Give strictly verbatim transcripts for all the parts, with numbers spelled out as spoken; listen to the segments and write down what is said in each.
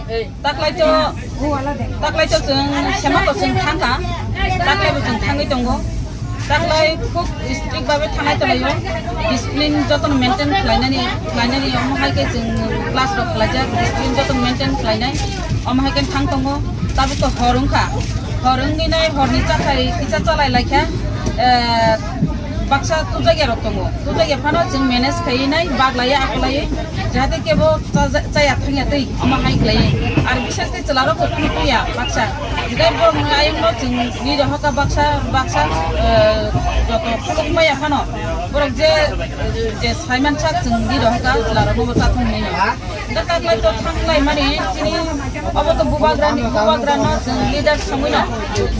Taklai to, taklai to chwng sema to chwng thangkha, taklai bo chwng thangwi tongo. Taklai khub strict babe thangnai tonglaio, discipline jotono maintain khlainani, khlainani omo hai khe chwng class rok khlaijak, discipline jotono maintain khlainai, omo hai khe thang tongo. Tabuk to hor wngkha, hor wngwi nai horni chakhai kisa chalai laikha, eh, baksa tujakya rok tongo, tujakya phano chwng manage khaiwi nai baglaiya akolaiwi, jahate kebo chaja-, chaya thangya twi omo hai khlaiwi. Ar bishes khe chwla rok khe phunukya baksa, hinkhe borokni ayungno chwng ni rohorkha baksa baksa, eh, joto phunukmaya phano borok je, je saimansa chwng ni rohorkha chwla rokno bo chathung hinwi. Hwnkhe taklai to thanglai mani chini obo to bubagrani, bubagrano chwng leader songwino,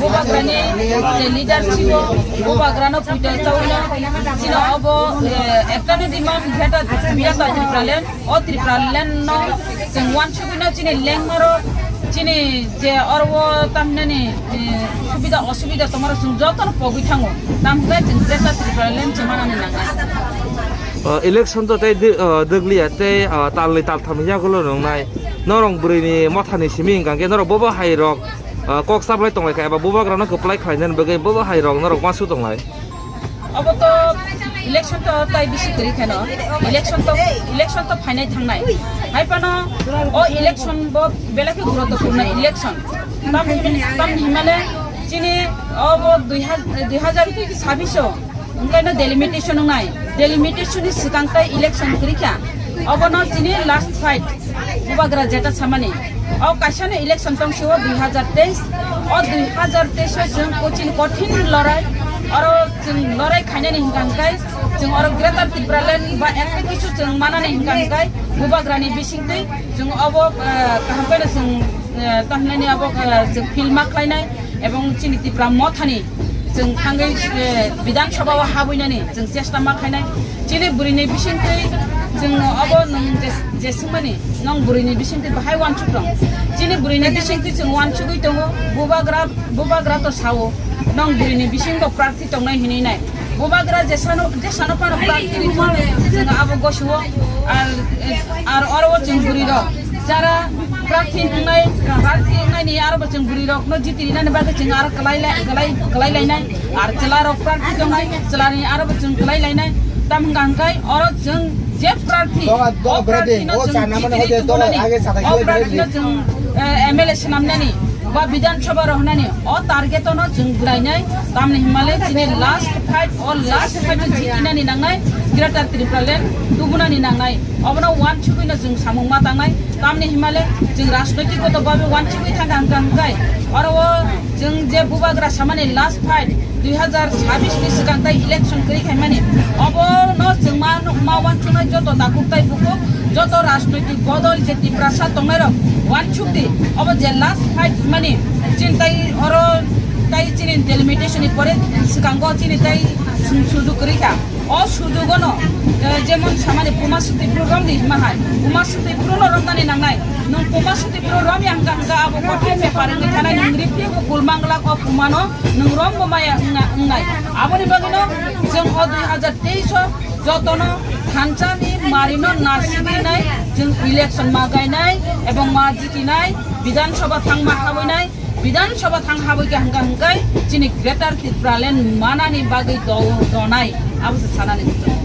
bubagrani je leadership o bubagrano puitoi chawino chini obo, eh, ekta ni dima beta birata Tripura land, o Tripura land no chwng wansugwino chini lengmaro chini je oro o tamhinani, eh, subida osubida tongmaro chwng jotono pogwi thango, tamhinai chwng beta Tripura land chwng manani nangnai. O, election to tei dw-, o, dwgliya tei, o, talnwi taltham yagulo nwngnai. Norok bwrwini mothani simi hwnkha khe norok bobo hai rok, o, kok chaplai tonglaikha eba bubagrano kwplai khlainani bagwi bobo hai rok norok uansuk tonglai. Obo to election to tai bisi kwrwi kheno. Election to, election to phainai thangnai. Hai phano o election bo belai khe guruttopurno election. Tam, tam hinmale chini obo dui hajar, dui hajar sabbish o Wngkhaino delimitation wngnai. Delimitation ni swkang tei election kwrwi kha. Obono chini last fight. Bubagra jeta samani. O kaisano election tong sio dui hajar teis. O dui hajar teis o chwng kochin kothin lorai. Oro chwng lorai khainani hwnkha hwnkhe chwng oro Greater Tipraland ba ekta kisu chwng manani hwnkha hwnkhe Bubagrani bisingtwi chwng obo, eh, kaham khe chwng, eh, tamo hinani abo, eh, chwng feel ma khlainai. Ebong chini Tipra mothani chwng thangwi, eh, Bidhan Sabha o habwinani chwng chesta ma khainai. Chini bwrwini bisingtwi chwng obo nwng je, je swngmani, nwng bwrwini bisingtwi bahai uansuk tong. Chini bwrwini bisingtwi chwng uansugwi tongo, bubagra, bubagra to sao, nwng bwrwini bisingo prarthi tongnai hinwi nai. Bubagra jesano, jesano phano prarthi ri thung, chwng abo gosio, ar, ar oro o chwng bwrwi rok. Jara prarthi wngnai, prarthi wngnai ni aro bo chwng bwrwi rok no jiti rinani bagwi chwng aro kwlai lai, kwlai, kwlai lainai. Ar chwla rok prarthi wngnai, chwla ni aro bo chwng kwlai lainai. Tam hwnkha hwnkhe oro chwng je prarthi, o prarthi no chwng jiti ri tubunani, o prarthi no chwng, eh, M L A swnamnani, ba Bidhan Sabha rohornani, o target no chwng bwlainai. Tamni himale chini last fight, o last fight jitinani nangnai, Greater Tipraland tubunani nangnai. Obono uansugwino chwng samung ma tangnai. Tamni himale chwng rajnoitik goto babe uansugwi thangkha hwnkha hwnkhe oro o chwng je bubagra samani last fight dui hajar sabbish ni swkang tai election kwrwi khaimani. Obono chwng ma, ma uansugnai joto takhuk tai bukhuk, joto rajnoitik bodol je Tiprasa tongnairok uansukdi. Obo je last fight mani chini tai oro tai chini delimitation ni pore swkango chini tai sum sujuk kwrwi kha. O sujugo no, eh, jemon samani Puma Sutipro romdi hima hai. Puma Sutipro no romnani nangnai. Nwng Puma Sutipro romya hwnkha hwnkha abo kothin bepar wngwi thanai, nwng riphi bo kulmang glak o Puma no nwng rombo maya wngna, wngnai. Aboni bagwi no chwng o dui hajar teis o jotono thansa ni mari no nasigwi nai, chwng election ma gainai ebong ma jitinai, Bidhan Sabha thang ma habwi nai. Bidhan Sabha thang habwi khe hwnkha hwnkhe chini Greater Tipraland manani bagwi do-, donai abo se sanani muchung.